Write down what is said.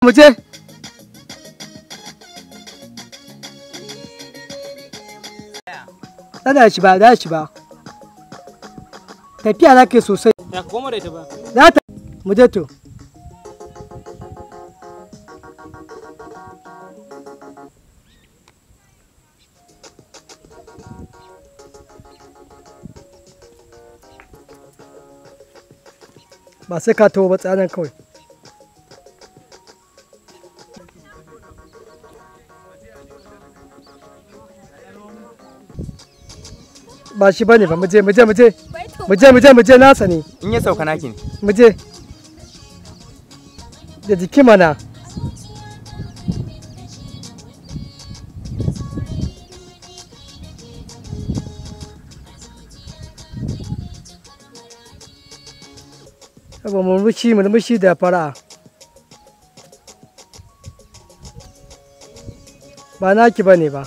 Mu je. Tana shi ba, za shi ba. Tafiya za ka yi sosai. Ya koma da ita ba. Za ta mu je to. Ba sai ka taho ba, tsanan kawai. Ba shi bane ba, mu je, mu je, mu je. Mu je, mu je, mu je, nasa ne. In ya sauka naki ne. Mu je. Da jiki mana. Saboda murmushi, murmushi da fara'a. Ba naki bane ba.